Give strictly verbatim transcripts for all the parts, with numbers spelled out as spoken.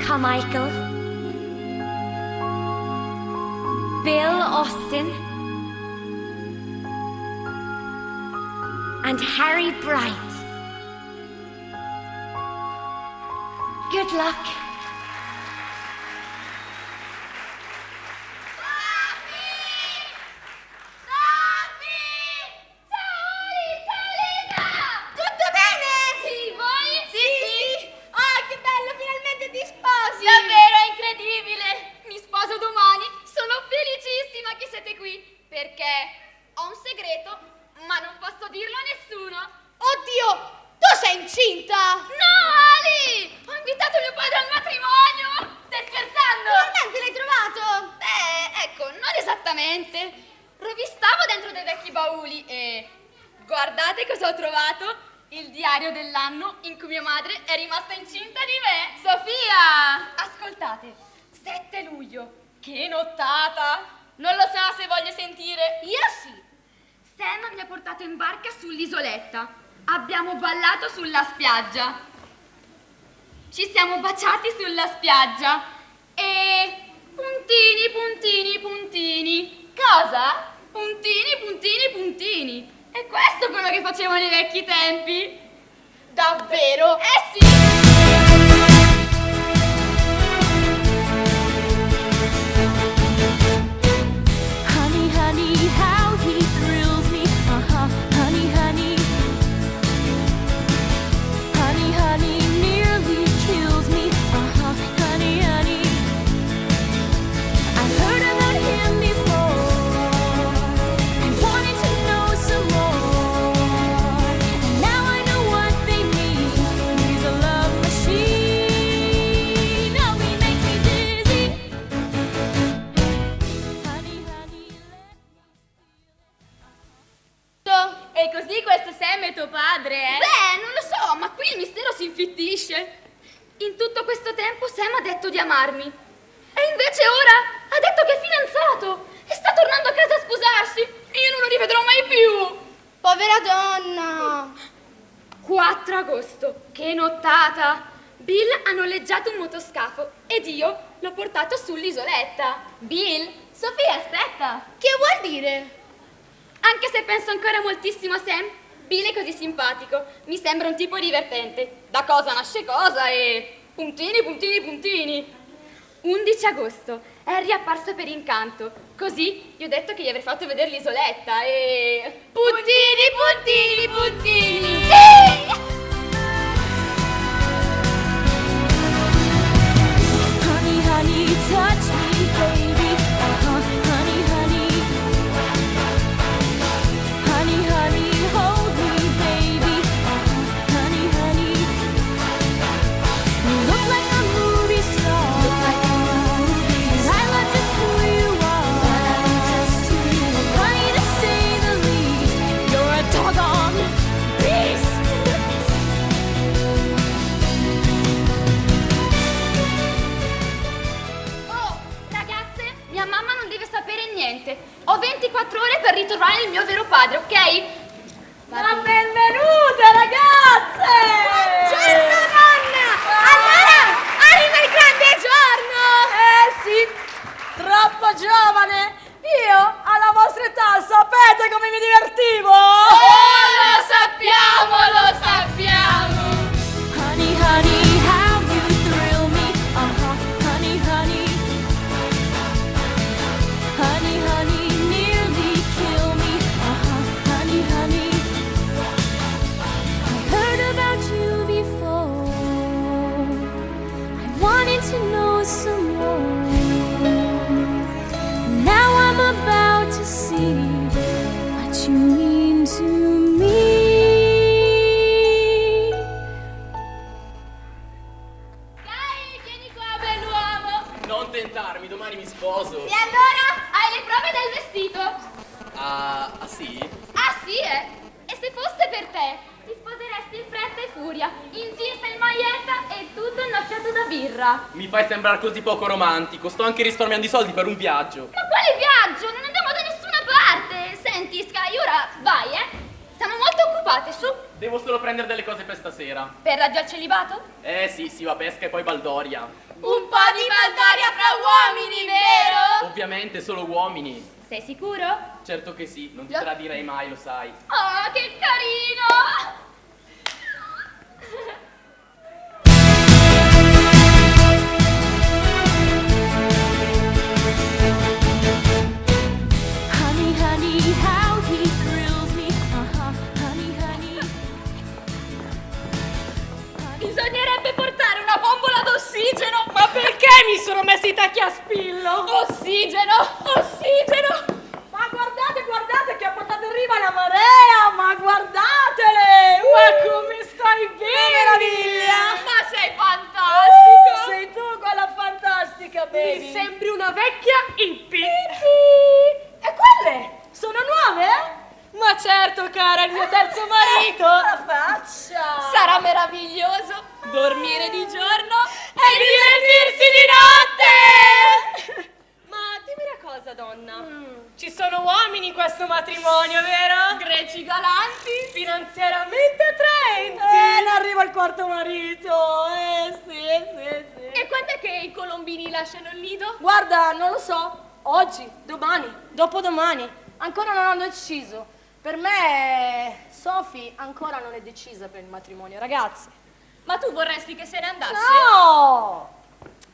Carmichael, Bill Austin, and Harry Bright. Good luck. Ciao, Oli, ciao, Lisa! Tutto bene? Sì, voi? Sì, sì. Oh, che bello, finalmente ti sposi! Davvero, è incredibile! Mi sposo domani, sono felicissima che siete qui, perché ho un segreto, ma non posso dirlo a nessuno. Oddio, tu sei incinta! No, Oli! Ho invitato mio padre al matrimonio! Stai scherzando? Finalmente l'hai trovato! Eh, ecco, non esattamente. Rovistavo dentro dei vecchi bauli e guardate cosa ho trovato! Il diario dell'anno in cui mia madre è rimasta incinta di me! Sofia! Ascoltate, sette luglio, che nottata! Non lo so se voglio sentire. Io sì! Sam mi ha portato in barca sull'isoletta. Abbiamo ballato sulla spiaggia. Ci siamo baciati sulla spiaggia. E puntini, puntini, puntini. Cosa? Puntini, puntini, puntini. È questo quello che facevano ai vecchi tempi? Davvero? Eh sì! Honey, honey, how he thrills me. Uh-huh, honey, honey. Honey, honey, nearly kills me. Uh-huh, honey, honey. I've heard about him before. I wanted to know some more. And now I know what they mean. He's a love machine. Oh, he makes me dizzy. Honey, honey, let me feel it. E così questo Sam è tuo padre, eh? Beh, non lo so, ma qui il mistero si infittisce. In tutto questo tempo Sam ha detto di amarmi. E invece ora ha detto che è fidanzato e sta tornando a casa a sposarsi. Io non lo rivedrò mai più. Povera donna. quattro agosto, che nottata! Bill ha noleggiato un motoscafo ed io l'ho portato sull'isoletta. Bill? Sofia, aspetta! Che vuol dire? Anche se penso ancora moltissimo a Sam, Bill è così simpatico, mi sembra un tipo divertente. Da cosa nasce cosa e puntini, puntini, puntini. Undici agosto, è riapparso per incanto, così gli ho detto che gli avrei fatto vedere l'isoletta e... Puntini, puntini, puntini! Sì! Honey, honey, touch me, baby. Uh-huh, honey, honey. Honey, honey, hold me, baby. Uh-huh, honey, honey. You look like a movie star. And I love just who you are. Funny to say the least. You're a doggone beast. Oh, ragazze, mia mamma non deve sapere niente. Ho ventiquattro ore per ritrovare il mio vero padre, ok? Ma benvenuta, ragazze! Buongiorno, nonna! Allora, arriva il grande giorno! Eh sì, troppo giovane! Io alla vostra età sapete come mi divertivo? Oh, lo sappiamo, lo sappiamo! Honey, honey, how you thrill me. Uh-huh, honey, honey. Honey, honey, nearly kill me. Uh-huh, honey, honey. I heard about you before. I wanted to know some more. Now I'm about to see what you mean to me. Dai, vieni qua, bell'uomo! Non tentarmi, domani mi sposo. E allora? Hai le prove del vestito? Ah, ah sì? Ah sì, eh? E se fosse per te, ti sposeresti in fretta e furia, in jeans e in maglietta e tutto innaffiato da birra. Mi fai sembrare così poco romantico, sto anche risparmiando i soldi per un viaggio. Ma quale viaggio? Non andiamo da nessuna parte! Senti, Sky, ora vai, eh? Siamo molto occupati. Fate su. Devo solo prendere delle cose per stasera. Per addio al celibato? Eh sì, si va a pesca e poi baldoria. Un po' di baldoria fra uomini, vero? Ovviamente, solo uomini. Sei sicuro? Certo che sì, non ti tradirei mai, lo sai. Oh, che carino! Honey, honey, how he thrills me. Uh-huh, honey, honey. Bisognerebbe portare una bombola d'ossigeno. Ma perché mi sono messa i tacchi a spillo? Ossigeno, ossigeno! Ma guardate, guardate che ha portato in riva la marea, ma guardatele! Uh! Ma come stai bene? Una meraviglia! Ma sei fantastico! Oh, sei tu quella fantastica, baby! Mi sembri una vecchia hippie! Hippie! E quelle sono nuove, eh? Ma certo, cara, il mio terzo marito! La faccia! Sarà meraviglioso dormire di giorno e divertirsi di notte! Ma dimmi una cosa, donna. Mm. Ci sono uomini in questo matrimonio, vero? Greci galanti. Finanziariamente attraenti. Eh, arriva il quarto marito. Eh, sì, sì, sì. E quando è che i colombini lasciano il nido? Guarda, non lo so. Oggi, domani, dopodomani. Ancora non hanno deciso. Per me, Sophie ancora non è decisa per il matrimonio, ragazzi. Ma tu vorresti che se ne andasse? No!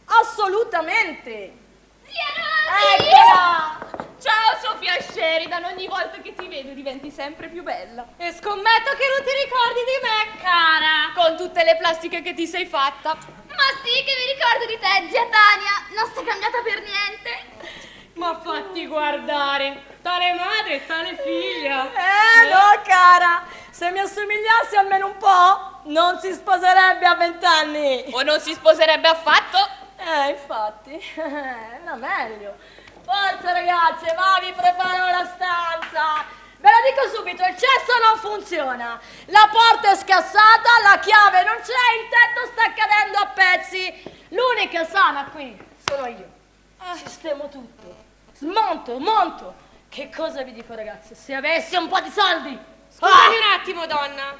Assolutamente! Zia Rosy! Eccola! Ciao, Sofia Sheridan, ogni volta che ti vedo diventi sempre più bella. E scommetto che non ti ricordi di me, cara! Con tutte le plastiche che ti sei fatta. Ma sì che mi ricordo di te, zia Tania! Non sei cambiata per niente! Ma fatti guardare, tale madre, tale figlia. Eh, no, cara, se mi assomigliassi almeno un po', non si sposerebbe a vent'anni. O non si sposerebbe affatto. Eh, infatti, era meglio. Forza, ragazze, va, vi preparo la stanza. Ve lo dico subito, il cesso non funziona. La porta è scassata, la chiave non c'è, il tetto sta cadendo a pezzi. L'unica sana qui sono io. Ah. Sistemo tutto. Smonto, monto. Che cosa vi dico, ragazze? Se avessi un po' di soldi! Scusami un attimo, donna.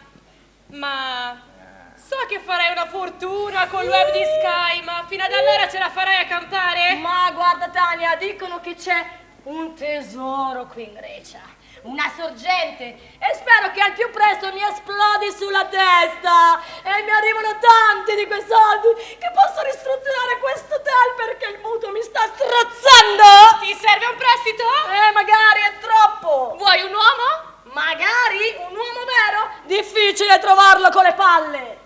Ma so che farai una fortuna col web di Sky, ma fino ad allora ce la farai a campare? Ma guarda, Tania, dicono che c'è un tesoro qui in Grecia. Una sorgente. E spero che al più presto mi esplodi sulla testa e mi arrivino tanti di quei soldi che posso ristrutturare questo hotel, perché il mutuo mi sta strozzando! Ti serve un prestito? Eh, magari è troppo! Vuoi un uomo? Magari un uomo vero? Difficile trovarlo con le palle!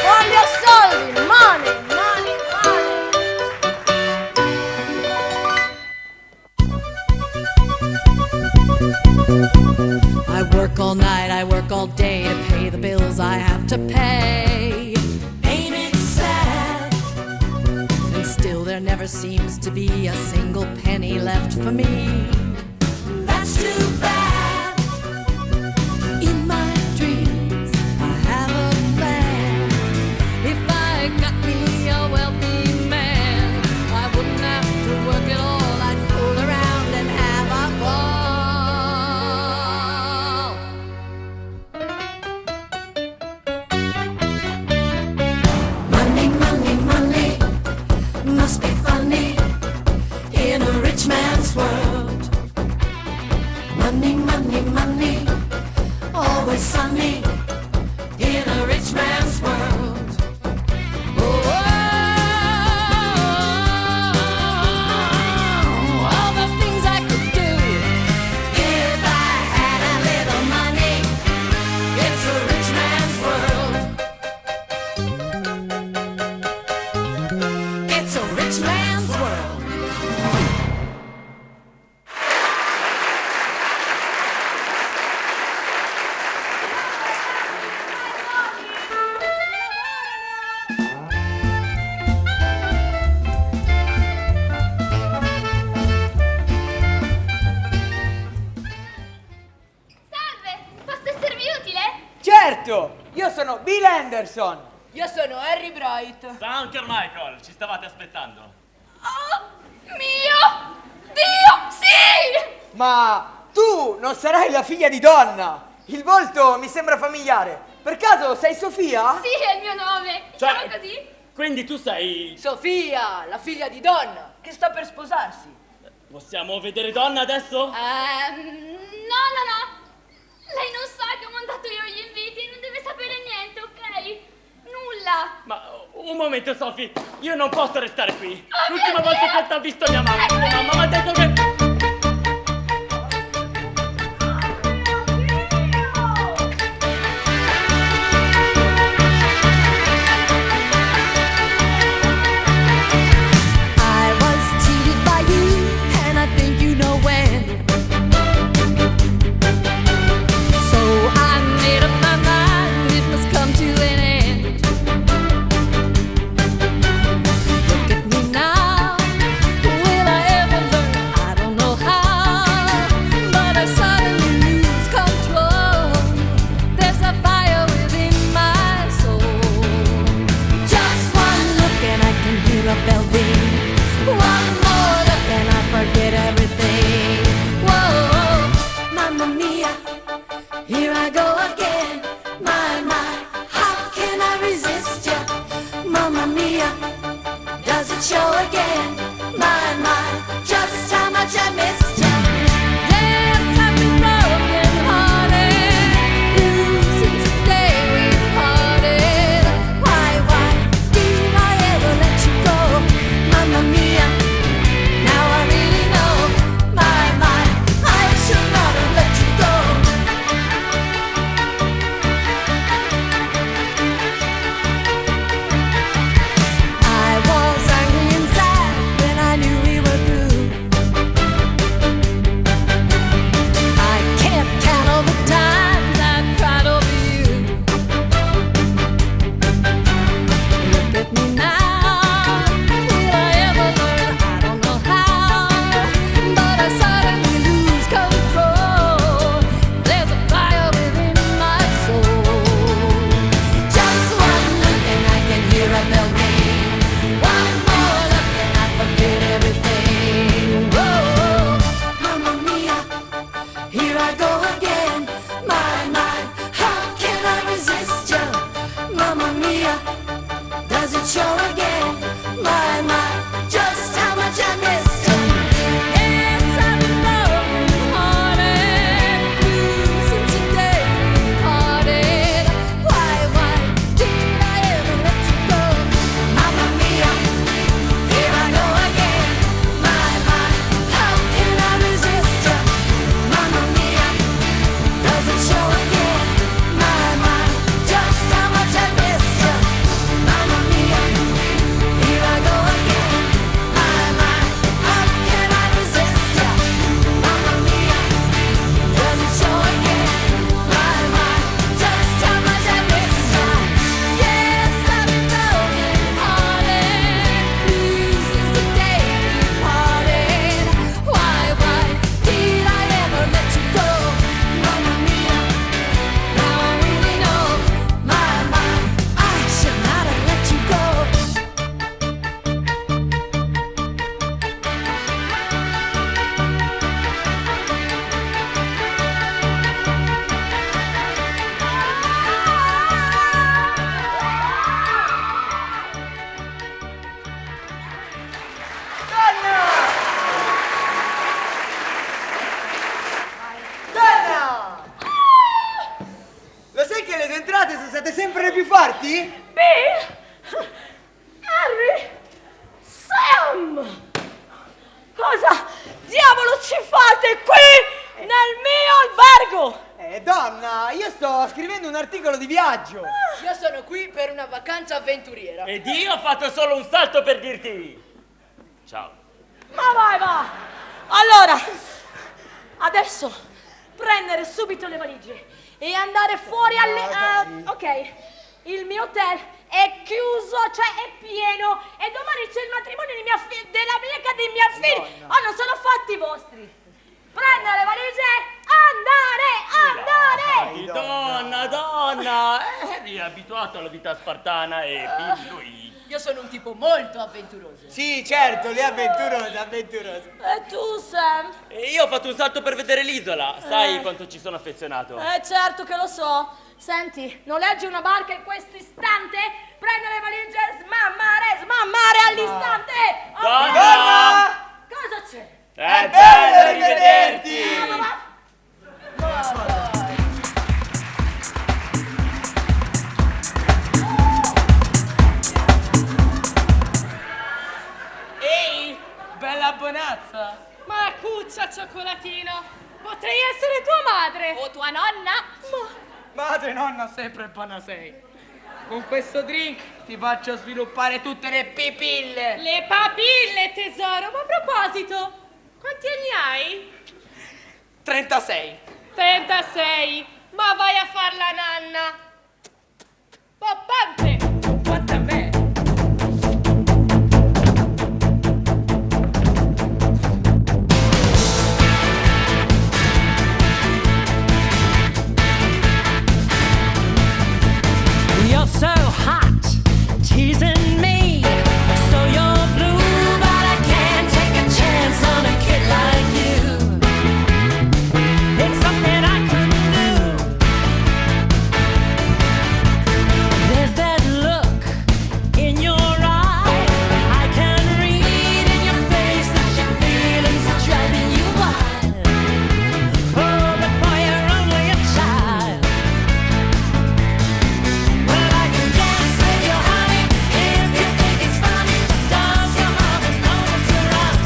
Voglio soldi, money, money, money. I work all night, I work all day to pay the bills I have to pay. Ain't it sad? And still there never seems to be a single penny left for me. That's too bad. In my dreams, I have a plan. If I got me a wealthy man, I wouldn't have to work at all. I'd fool around and have a ball. Money, money, money must be funny in a rich man's world. Money, money, money, always sunny in a rich man's world. Oh, all the things I could do if I had a little money. It's a rich man's world. It's a rich man's world. Salve, posso esservi utile? Certo, io sono Bill Anderson. Io sono Harry Bright. Sam Carmichael, ci stavate aspettando. Oh mio! Dio, sì! Ma tu non sarai la figlia di Donna? Il volto mi sembra familiare. Per caso sei Sofia? Sì, è il mio nome. Cioè, diciamo così. Quindi tu sei Sofia, la figlia di Donna, che sta per sposarsi. Possiamo vedere Donna adesso? Ehm, no, no, no. Lei non sa che ho mandato io gli inviti, non deve sapere niente, ok? Nulla. Ma un momento, Sophie, io non posso restare qui. L'ultima volta che ho visto mia mamma, mia mamma mi ha detto che... I was cheated by you, and I think you know when. So I made up my mind, it must come to an end. Look at me now, will I ever learn? I don't know how, but I suddenly lose control. There's a fire within my soul. Just one look and I can hear a bell ring. One more look and I forget everything. Whoa, mamma mia, here I go again. My, my, how can I resist ya? Mamma mia, does it show again? My, my, just how much I missed ya. Yes, I've been broken hearted. Since the day we parted. Why, why did I ever let you go? Mamma mia, now I really know. My, my, I should not have let you go. I was angry inside when I knew we were through. I can't count all the times I've cried over you. Look at me now. Will I ever learn? I don't know how, but I suddenly lose control. There's a fire within my soul. Just one look and I can hear a bell ring. One more look and I forget everything. Oh, mamma mia, here I go again. My, my, how can I resist ya? Mamma mia, does it show again? My, my, just how much I missed ya. Yes, I've been broken hearted since the day we parted. Why, why did I ever let you go? Mamma mia, here I go again. My, my, how can I resist ya? Mamma mia, does it show again? My, my, just how much I missed ya. Mamma mia, here I go again. My, my, how can I resist ya? Mamma mia, does it show again? My, my, just how much I missed ya. Yes, I've been broken hearted since the day we parted. Why, why did I ever let you go? Mamma mia, now I really know. My, my, I should not have let you go. Donna! Donna! Lo sai che le tue entrate sono state sempre le più forti? Beh, Harry! Sam! Cosa diavolo ci fate qui nel mio albergo? Eh, donna, io sto scrivendo un articolo di viaggio. Io sono qui per una vacanza avventuriera. Ed io ho fatto solo un salto per dirti ciao. Ma vai, va! Allora, adesso prendere subito le valigie e andare fuori alle... Ah, dai. Eh, ok. Il mio hotel è chiuso, cioè è pieno, e domani c'è il matrimonio di mia fi-, della mia amica di mia figlia. Madonna. Oh, non sono fatti i vostri. Prendere le valigie, andare, andare! Dai, donna, donna, eh, eri abituato alla vita spartana e quindi lui... Io sono un tipo molto avventuroso. Sì, certo, lui è avventuroso, avventuroso. E tu, Sam? E io ho fatto un salto per vedere l'isola. Sai quanto ci sono affezionato? Eh, certo che lo so. Senti, noleggi una barca in questo istante, prendi le valigie, smamare, smamare all'istante! Donna! Cosa c'è? È bello rivederti! Ehi, bella bonazza! Ma cuccia, cioccolatino, potrei essere tua madre! O tua nonna! Ma... Madre, nonna, sempre bona sei! Con questo drink ti faccio sviluppare tutte le pipille! Le papille, tesoro! Ma a proposito, quanti anni hai? Trentasei. Trentasei? Ma vai a far la nanna! Poppante! Quanta me! You're so hot, teasing me. So you're blue, but I can't take a chance on a kid like you. It's something I couldn't do. There's that look in your eyes. I can read in your face that your feelings are driving you wild. Oh, but boy, you're only a child. Well, I can dance with you, honey, if you think it's funny. Does your mother know that you're out?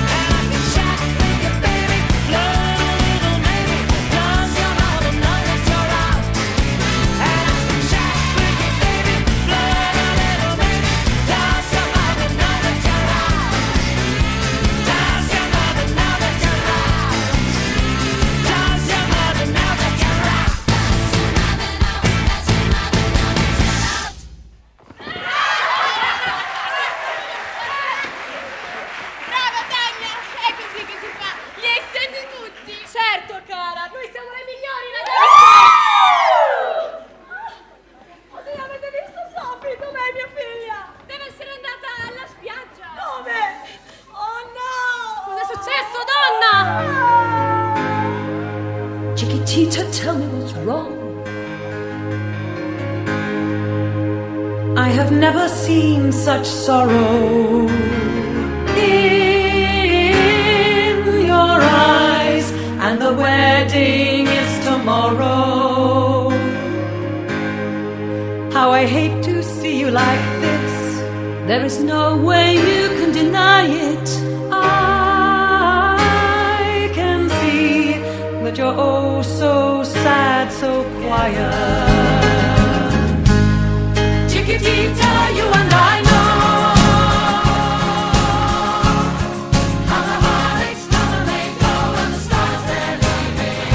And I can chat with you, baby, flirt a little, maybe. Does your mother know that you're out? And I can chat with you, baby, flirt a little, maybe. Does your mother know that you're out? Does your mother know that you're out? Does your mother know that you're out? Brava, Tania! È così che si fa! Li hai stesi tutti! Certo, cara, noi siamo le migliori ragazze! Oddio, avete visto Sophie? Dov'è mia figlia? Deve essere andata alla spiaggia! Dove? Oh no! Cosa è successo, donna? Chiquitita, tell me what's wrong. I have never seen such sorrow in your eyes, and the wedding is tomorrow. How I hate to see you like this. There is no way you can deny it. I can see that you're oh so sad, so quiet. Chiquitita, you and I know how the heartaches come and they go and the stars they're leaving.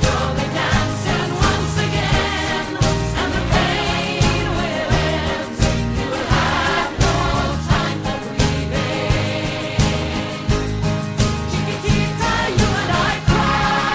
You'll be dancing once again, and the pain will end. You will have no time for grieving. Chiquitita, you and I cry.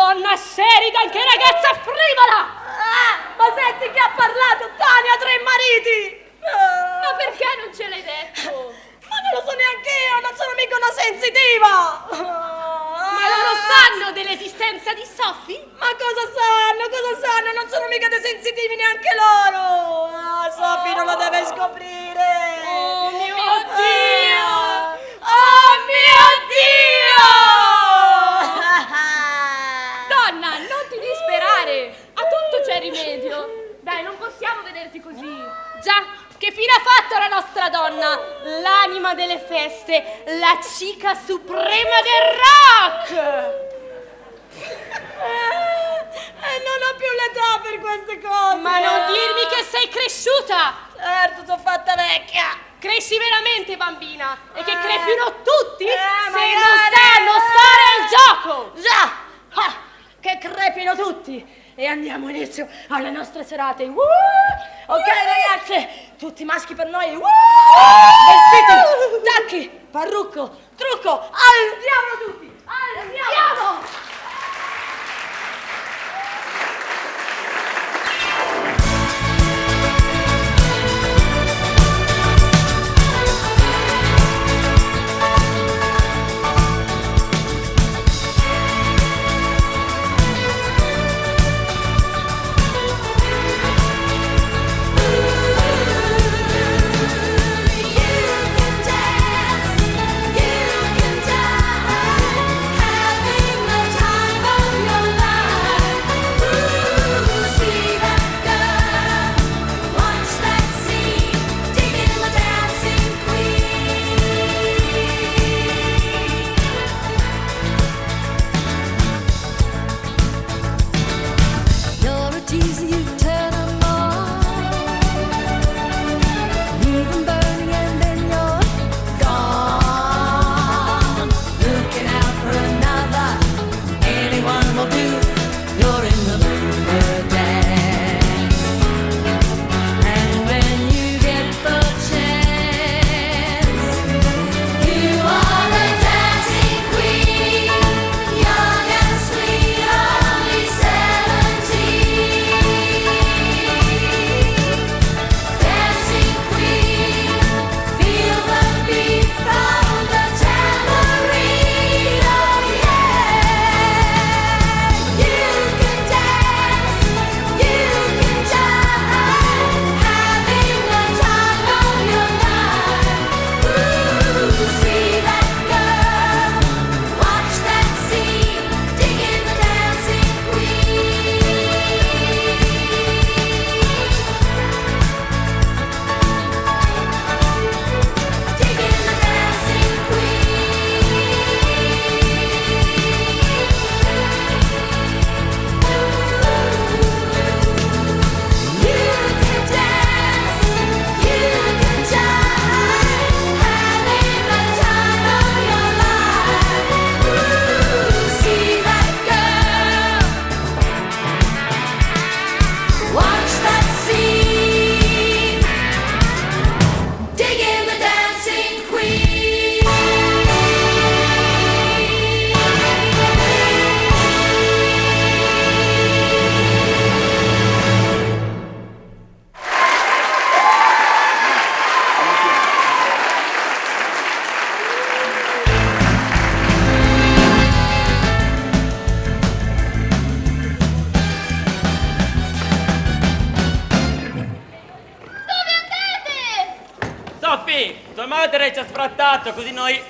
Donna Sheridan, che ragazza frivola! Ah, ma senti che ha parlato Tony, ha tre mariti! Ah. Ma perché non ce l'hai detto? Ma non lo so neanche io, non sono mica una sensitiva! Ma loro sanno dell'esistenza di Sophie? Ma cosa sanno, cosa sanno? Non sono mica dei sensitivi neanche loro! Ah, Sophie non lo deve scoprire! Oh mio Dio! Ah. Oh mio Dio! Donna, non ti disperare! A tutto c'è rimedio! Dai, non possiamo vederti così! Già, che fine ha fatto la nostra donna? L'anima delle feste, la cica suprema del rock! Eh, eh, non ho più l'età per queste cose. Ma non dirmi che sei cresciuta! Certo, sono fatta vecchia. Cresci veramente, bambina, e che crepino tutti se non sanno stare al gioco! Già! Ah, che crepino tutti! E andiamo inizio alle nostre serate. Uh! Ok, ragazze, tutti maschi per noi. Uh! Vestiti, tacchi, parrucco, trucco, al diavolo tutti! Al diavolo! You're a tease, you turn 'em on. Leave 'em burning and then you're gone. Looking out for another, anyone will do. You're in the mood for a dance. And when you get the chance, you are a dancing queen, young and sweet, only seventeen. Dancing queen, feel the beat from the tambourine, oh yeah. You can dance, you can jive, having the time of your life. Ooh, see that girl, watch that scene, digging the dancing queen. Watch that scene. Digging the dancing queen. Dove andate? Sophie, tua madre ci ha sfrattato, così noi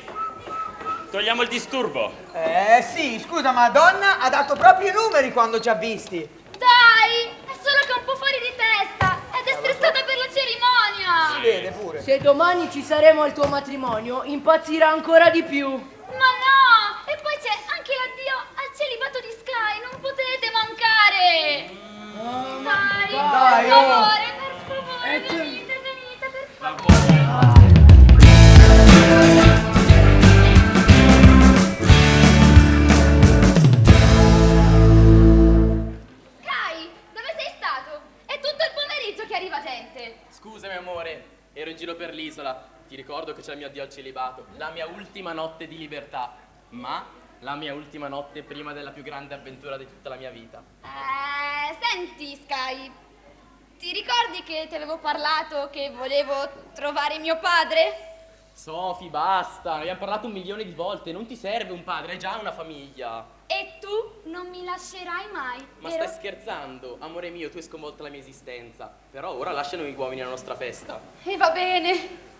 togliamo il disturbo. Eh, sì, scusa, ma donna ha dato proprio i numeri quando ci ha visti. Dai, è solo che è un po' fuori di testa ed è stressata per la cerimonia. Si vede pure. Se domani ci saremo al tuo matrimonio, impazzirà ancora di più. Ma no! E poi c'è anche l'addio al celibato di Sky, non potete mancare! Dai, dai, oh. Per favore, per favore, venite, venite, per favore. Sky, dove sei stato? È tutto il pomeriggio che arriva gente. Scusami, amore, ero in giro per l'isola. Ti ricordo che c'è il mio addio al celibato, la mia ultima notte di libertà. Ma La mia ultima notte prima della più grande avventura di tutta la mia vita. Eh, senti, Sky, ti ricordi che ti avevo parlato che volevo trovare mio padre? Sofi, basta, ne abbiamo parlato un milione di volte, non ti serve un padre, hai già una famiglia. E tu non mi lascerai mai, Ma vero? Stai scherzando? Amore mio, tu hai sconvolto la mia esistenza. Però ora lasciano gli uomini alla nostra festa. E va bene.